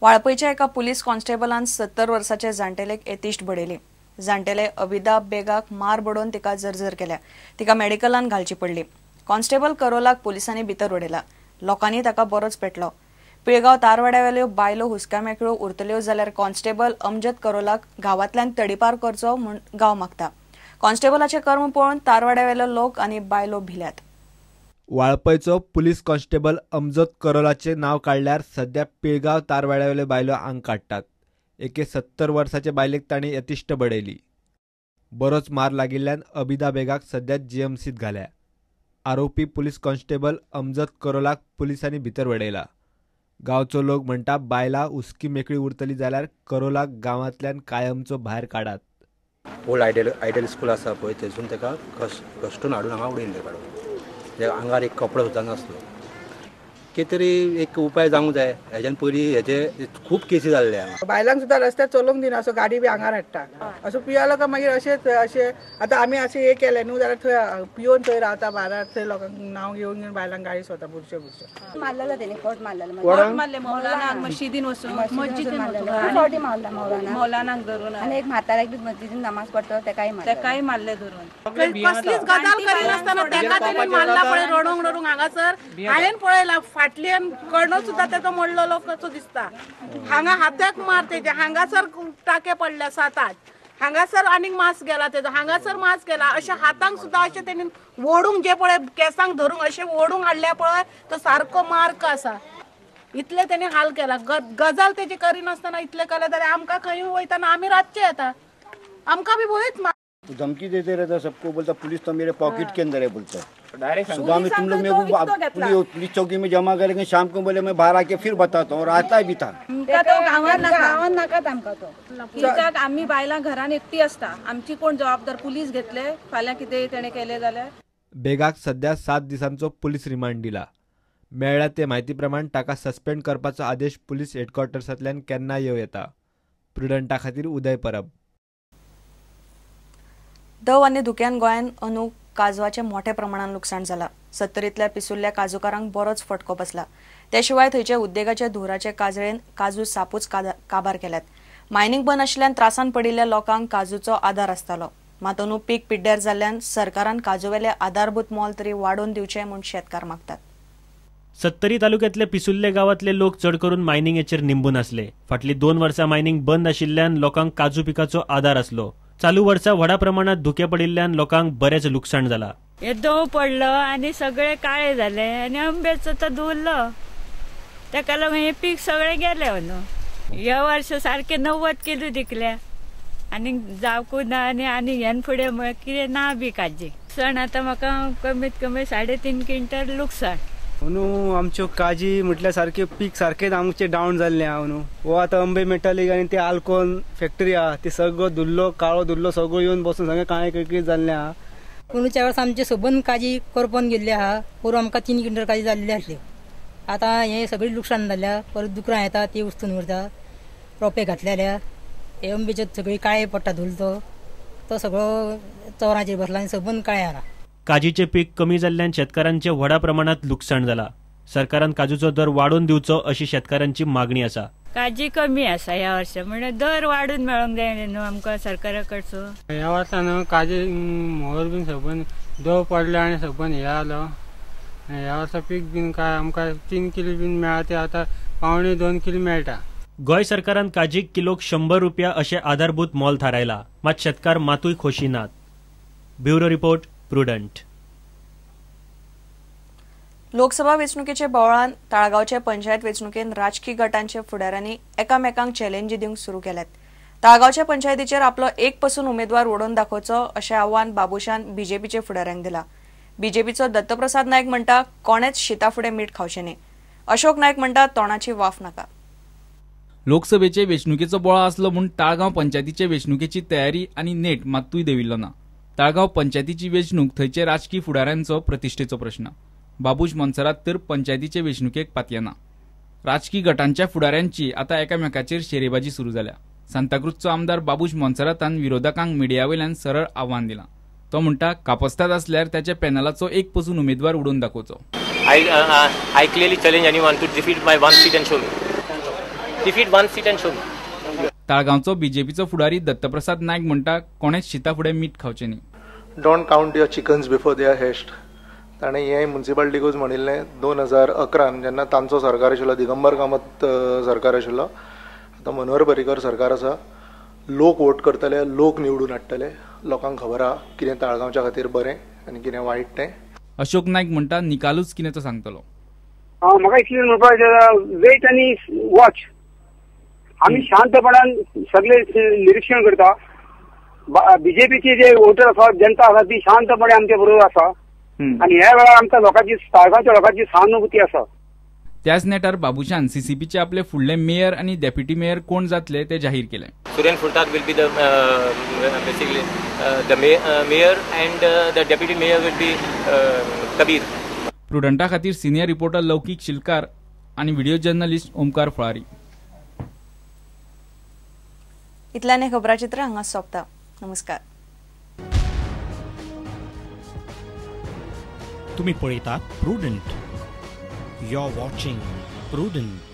वाळपयच्या एका पुलीस कॉन्स्टेबलान 70 वर्साचे जाण्टेलेक येतिश्ट बडयली. जाण्टेले अबिदा बेगाक मार बडोवन तिका जर्जर केल्या. तिका मेडिकलान घालची पडली. कॉन्स्टेबल करोलाक पुलिसांनी भितर उडयला. लोकांनी ताका बरोच पेटलो. पिळगांव तारवाड्यावेल्यो बायलो हुस्क्या मेकळ्यो उरतल्यो जाल्यार कॉन्स्टेबल अमजद करोलाक गांवांतल्यान तडीपार करचो म्हूण गांव मागता. कॉन्स्टेबलाचे कर्म पळोवन तारवाड्यावेलो लोक आनी बायलो भिल्यात. वाळपयचो पुलीस कॉन्स्टेबल अमजद करोलाचे नाव काडल्यार सध्या पिळगांव तारवाड्यावेल्यो बायलो आंग काडटात. एके 70 वर्साचे बायलेक तांणी यतिश्ट बडयली. बरोच मार लागिल्ल्यान अबिदा बेगाक सध्या जीएमसीत घाल्या. आरोपी पुलीस कॉन्स्टेबल अमजद करोलाक पुलिसांनी भितर वडयला. गांवचो लोक म्हणटा बायलां हुस्की मेकळी उरतली जाल्यार करोलाक गांवांतल्यान कायमचो भायर काडात. ओल्ड आयडियल स्कूल आसा पळय थंयसून ताका घसटून हाडून हांगा उडयल्लें काडून. आंगार एक कपडो सुद्दां नासलो. कितें तरी एक उपाय जावंक जाय. हेज्यान पयलीं हेजे खूब केसी जाल्ले हांगा. बायलांक सुद्दां रस्त्यार चलोवंक दिना. असो गाडी बी आंगार हाडटा. असो पियलो काय मागीर अशेंच अशें आतां आमी अशें हें केलें न्हू जाल्यार थंय पियोन थंय रावता बारार थंय लोकांक नांव घेवन घेवन बायलांक गाडी सोदता बुरशे बुरशे. मारलेलो तेणी फट मारलेलो. फट मारले मौलानाक मशिदीन वचून मस्जिदीन फावटी मारला मौलाना मौलानाक धरून आनी एक म्हाताऱ्याक बी मस्जिदीन नमाज पडटा तेकाय मारले. तेकाय मारले धरून. कसलीच गजाल करिनासतना तेका तेणी मारला पळय रडूंक रडूंक हांगासर. हांवें पळयला फाटल्यान करणो सुद्दां तेजो मोडलेलो कसो दिसता. हांगा हाताक मार तेजे हांगासर टाके पडले 7-8. हांगासर आनीक मास गेला तेजो. हांगासर मास गेला. अशें हातांक सुद्दां अशें तेणी ओडूंक जे पळय केसांक धरूंक अशें ओडूंक हाडल्या पळय तो सारको मार्क आसा. इतले तेणी हाल केला. गजाल तेजी करिनासतना इतलें केलें जाल्यार आमकां खंय वयतना आमी रातचे येता आमकां बी भंयच. धमकी देते रहता सबको. बोलता पुलिस तो मेरे पॉकेट के अंदर है बोलता. सुबह में तुम लोग मेरे को पुलिस चौकी में जमा करेंगे, शाम को बोले मैं बाहर आके फिर बताता हूँ. और आता भी था. गांवान नाकात आमकां तो. कित्याक आमी बायलां घरान एकटी आसता. आमची कोण जबाबदार पुलीस घेतले फाल्यां कितें तेणें केलें जाल्यार. बेगाक सध्या 7 दिसांचो पुलीस रिमांड दिला. मेळ्ळ्या ते म्हायती प्रमाण ताका सस्पेंड करपाचो आदेश पुलीस हेडक्वॉर्टर्सांतल्यान केन्ना येवं येता. प्रुडंटा खातीर उदय परब. दव आनी धुक्यान गोंयांत अंदू काजवाचें मोठ्या प्रमाणात लुकसाण जालां. सत्तरींतल्या पिसुल्ल्या काजूकारांक बरोच फटको बसला. ते शिवाय थंयच्या उद्देगाच्या धुराचे काजळेन काजू सापूच काबार केल्यात. मायनिंग बंद आशिल्ल्यान त्रासान पडिल्ल्या लोकांक काजूचो आदार आसतालो. मात अंदू पीक पिड्ड्यार जाल्ल्यान सरकारान काजूवेले आधारभूत मोल तरी वाडोवन दिवचें म्हूण शेतकार मागतात. सत्तरी तालुक्यातले पिसुल्ले गांवांतले लोक चड करून मायनिंगेचेर निंबून आसले. फाटली 2 वर्सां मायनिंग बंद आशिल्ल्यान लोकांक काजू पिकाचो आदार आसलो. चालू वर्सा व्हडा प्रमाणात धुके पडिल्ल्यान लोकांक बरेंच लुकसाण जाला. हे दव पडलो आनी सगळे काळे जाले आनी आंब्याचो तो धुल्लो ताका लागून हे पीक सगळे गेले न्हू. ह्या वर्स सारके 90 किलो विकल्या आनी जावकूच ना आनी आनी ह्यान फुडें कितें ना बी काजी. लुकसाण आतां म्हाका कमीत कमी 3.5 क्विंटल लुकसाण. न्हू आमच्यो काजी म्हटल्यार सारके पीक सारकेच आमचे डावन जाल्ले आहा न्हू. हो आतां अंबे मेटालीक आनी ते आल्कोन फॅक्टरी आहा ते सगळो धुल्लो काळो धुल्लो सगळो येवन बसून सगळें काळें किळकिळीत जाल्लें आहा. अंदूच्या वर्सा आमचे सबंद काजी करपोन गेल्ले आहा. पोरूं आमकां 3 क्विंटल काजी जाल्ली आसल्यो. आतां हें सगळें लुकसाण जाल्या. परत दुकरां येता ती उस्तून व्हरता. रोपे घातलेल्या हे अंबेचे सगळी काळे पडटा धुल तो तो सगळो चोरांचेर बसला आनी सबंद काळे आहा. काजीचे पीक कमी जाल्ल्यान शेतकारांचे व्हडा प्रमाणात लुकसाण जाला. सरकारान काजूचो दर वाडोवन दिवचो अशी शेतकारांची मागणी आसा. काजी कमी आसा ह्या वर्सा म्हणजे दर वाडून मेळोंक जाय न्हू आमकां सरकारा कडचो. ह्या वर्सा न्हू काजी मोर बीन सबंद दव पडलो आनी सबंद हे आलो. ह्या वर्सा पीक बीन काय आमकां 3 किलो बीन मेळटा ते आतां 1.75 किलो मेळटा. गोंय सरकारान काजीक किलोक 100 रुपया अशें आधारभूत मोल थारायला. मात शेतकार मातूय खोशी नात. Bureau report, Prudent. Lok Sabha वेंचणुकेचे बोवाळान ताळगांवचे panchayat वेंचणुकेन राजकी गटांच्या फुडाऱ्यांनी एकामेकांक चॅलेंजी दिवंक सुरू केल्यात. ताळगांवच्या पंचायतीचेर आपलो एक पसून उमेदवार उडोवन दाखोवचो अशें आव्हान बाबूशान बीजेपीचे फुडाऱ्यांक दिला. बीजेपीचो दत्तप्रसाद नायक म्हणटा कोणेच शिता फुडें मीठ खावचें न्ही. अशोक नायक म्हणटा तोंडाची वाफ नाका. लोकसभेचे वेंचणुकेचो बोळा आसलो म्हूण ताळगांव पंचायतीचे वेंचणुकेची तयारी आनी नेट मात्तूय देविल्लो ना. ताळगांव पंचायतीची वेंचणूक थंयचे राजकी फुडाऱ्यांचो प्रतिश्ठेचो प्रश्न. बाबूश मोन्सेरात तर पंचायतीचे वेंचणुकेक पातयेना. राजकी गटांच्या फुडाऱ्यांची आतां एकामेकाचेर शेरेबाजी सुरू जाल्या. सांताक्रूजचो आमदार बाबूश मोन्सेरातान विरोधकांक मिडियावयल्यान सरळ आव्हान दिलां. तो म्हणटा कापस्ताद असल्यार त्याच्या पॅनलाचो एक पसून उमेदवार उडोवन दाखोवचो. I clearly challenge anyone to defeat my one seat and show me. Defeat one seat and show me. ताळगांवचो बीजेपीचो फुडारी दत्तप्रसाद नायक म्हणटा कोणेच शिता फुडें मीठ खावचें न्ही. Don't count your chickens before they are hatched. ताणें हें मुन्सिपालिटीकूच म्हणिल्लें 2011 जेन्ना तांचो सरकार आशिल्लो, दिगंबर कामत सरकार आशिल्लो. आतां मनोहर पर्रीकर सरकार आसा. लोक वोट करतले, लोक निवडून हाडटले. लोकांक खबर आहा कितें ताळगांवच्या खातीर बरें आनी कितें वायट तें. अशोक नायक म्हणटा निकालूच कितें तो सांगतलो. म्हाका इतलें म्हणपाक जाय, वेट आनी वॉच. आमी शांतपणान सगळे निरिक्षण करता. बीजेपीचे जे वोटर आसा, जनता आसा, ती शांतपणे आमच्या बरोबर आसा आनी ह्या वेळार आमकां लोकांची, ताळगांवच्या लोकांची सहानुभूती आसा. त्याच नेटार बाबूशान सीसीपीचे आपले फुडले मेयर आनी डेप्युटी मेयर कोण जातले ते जाहीर केले. Suren Furtad will be the basically the mayor and the deputy mayor will be Kabir. प्रुडंटा खातीर सिनियर रिपोर्टर लौकीक शिलकार आनी व्हिडिओ जर्नलिस्ट ओमकार फळारी. इतल्याने खबराचित्र हांगा सोंपता. नमस्कार. तुम्ही पळयतात Prudent. You are watching Prudent.